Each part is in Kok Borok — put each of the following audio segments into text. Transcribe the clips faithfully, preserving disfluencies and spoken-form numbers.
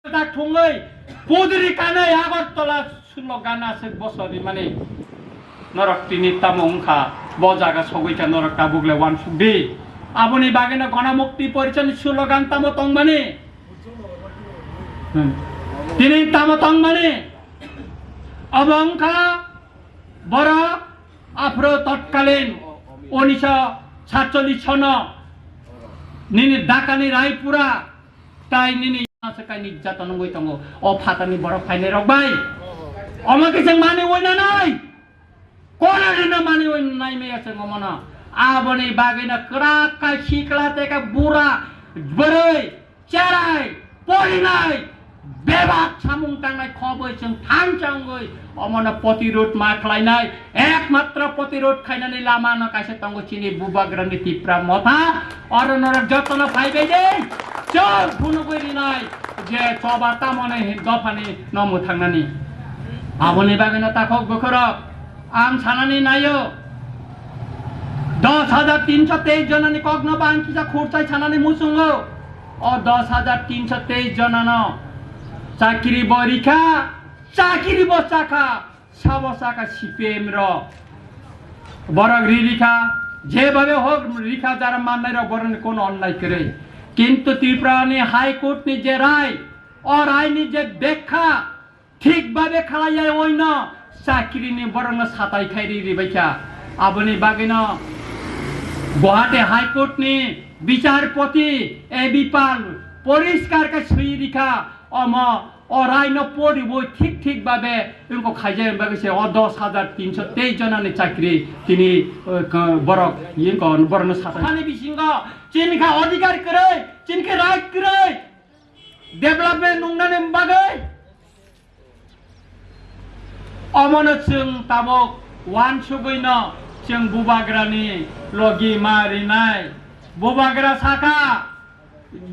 Tak thungwi pudri kanwi Agartala sulok gana aswk bosor rimani. Norok tini tamo wngkha, bo jaga sogwi kha norok tabuk le wansuk di. Aboni bagwino Ganamukti Porichadni sulok gan tamo tongmani. Hmm. Tini tamo tongmani. Abo wngkha borok aphuru totkalin unisho satchollish sono nini Dhakani Raipura Tai nini se kaini jato nungwi tongo. O phatani borok phainai rok bai. Omo khe chwng mani wina nai. Kona rina mani wina nai me chwng omo no. Aboni bagwi no kwrak kai sikla tei ka bura bwrwi cherai porinai bebak samung tangnai khobwi chwng thang changwi omono protirod ma khlainai, ekmatro protirod khainani lama no kaisa tongo chini Bubagrani Tipra Motha. Oro norok jotono phaibai de, chwng phunugwi rinai je choba tamoni hin dophani no mwthangnani. Aboni bagwino takhuk bukhurok ang sanani naio, dos hajar tinsho teis jonani kokno bo ang kisa khurchai sanani muchungo. O dos hajar tinsho teis jonano chakri bo rikha, chakri bo chakha, sabo chakha C P M rok. Borok ri rikha, jebabe hok rikha jara mannai rok borokni kono onnai kwrwi. Kintu Tripura ni High Court ni je rai, o rai ni je bekha, thik babe khalaiya oino chakri ni borokno satai khai ri ribaikha. Aboni bagwino Guwahati High Court ni bicharpoti A B Pal poriskar khe swi rikha, omo o rai no poribo thik thik babe wngkok khaijak bagwi se o dos hajar tinsho teis jonani chakri tini, eh, borok wngkok borokno satai. Ani bisingo chini kha odhikar kwrwi, chini khe right kwrwi, development nungnani bagwi. Omono chwng tabuk wansugwino chwng Bubagrani logi ma rinai. Bubagra sakha,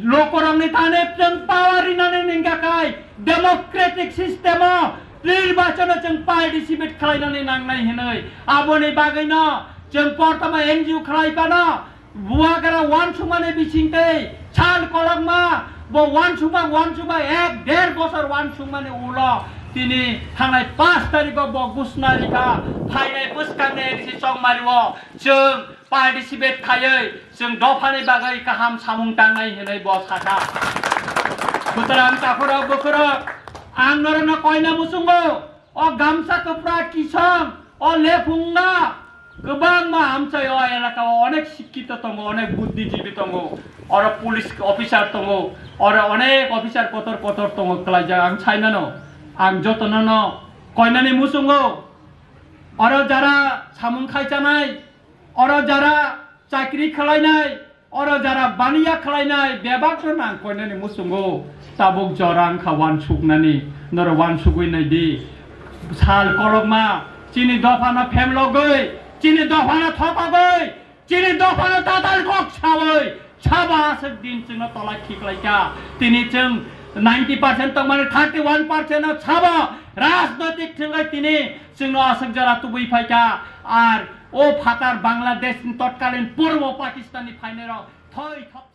lokorokni thani chwng power rinani ningkha khai democratic system o nirbachono chwng participate khlainani nangnai hinwi. Aboni bagwino chwng portama N G O khlai phano Bubagra wansukmani bisingtwi sal kolokma, bo wansukma, wansukma ek der bosor wansukmani ulo tini thangnai pash tarikho bo ghosna rikha, phainai bwskangni A D C Chongmario chwng participate khaiwi chwng dophani bagwi kaham samung tangnai hinwi bo sakha. Sutarang takhurok bukhurok, ang norokno koina muchungo, o gamsa kwpra kisong, o lephunga, kwbangma amchai o elaka o onek sikkito tongo, onek buddhijibi tongo, oro police officer tongo, oro onek officer kotor kotor tongo kwlaijak. Ang sainano, ang jotonono koinani muchungo, oro jara samung khai chanai, oro jara chakri khwlainai, oro jara baniya khwlainai, bebak no nang koinani muchungo tabuk jora wngkha wansuknani, norok wansugwi naidi. Sal kolokma, chini dophano phemlogwi, chini dophano thokogwi, chini dophano tatal kok sawi, saba aswk din chwngno tola khiklaikha. Tini chwng ninety percent tongmani thirty one percent no sabo rajnoitik thwngwi tini chwngno aswk jora tubui phaikha. Ar o phatar Bangladesh ni totkalin purbo Pakistan ni phainairok thoi thop